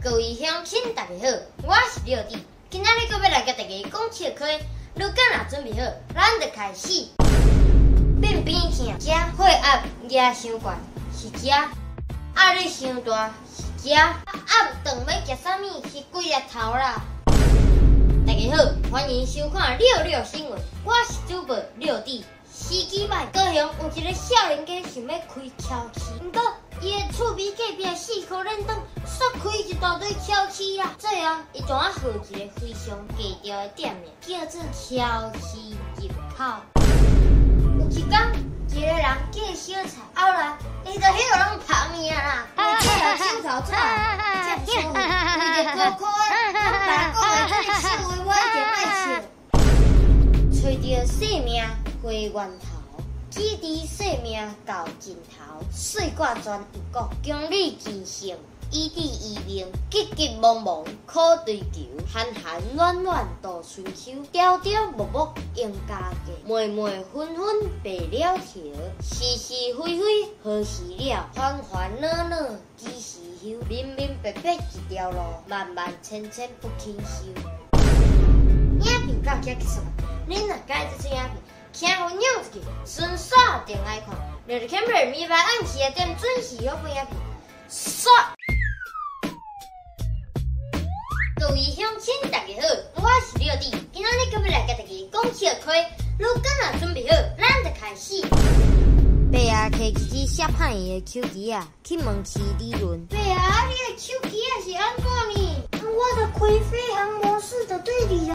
各位鄉親，大家好，我是廖弟，今仔日閣欲來共大家講笑話，你敢若準備好，咱就開始。便邊疼，食血壓壓傷懸是食，壓力傷大是食，暗頓欲食啥物是規粒頭啦。大家好，歡迎收看六六新聞，我是主播廖弟。時機䆀，高雄有一个少年家想欲開超市，毋過伊的厝邊隔壁四箍連檔煞開一大堆超市啦。最後，伊就仔號一个非常低調的店名，叫做超市入口。有一工，一个人叫小菜，後來伊就彼個攏拍命啦，為這條手頭出來，這是為著苦苦的，坦白講的，這个笑話我一定愛笑。揣著性命回源頭，記住性命到盡頭，歲掛全有國，公理盡勝，以智醫命，急急忙忙苦追求，寒寒暖暖度春秋，朝朝暮暮應家計，昧昧昏昏白了頭，是是非非何時了，煩煩惱惱幾時休，明明白白一條路，萬萬千千不肯休。影片到這結束，恁若佮意這出影片，請分享出去，順紲訂來看，廖弟 Camera 每擺暗時6點準時好播影片。煞！各位鄉親，大家好，我是廖弟，今仔日閣欲來共大家講笑話，你敢若準備好，咱就開始。伯仔提一支摔歹去的手機仔去問徐理論。伯仔，你的手機仔是按怎呢？我著開飛行模式就對了。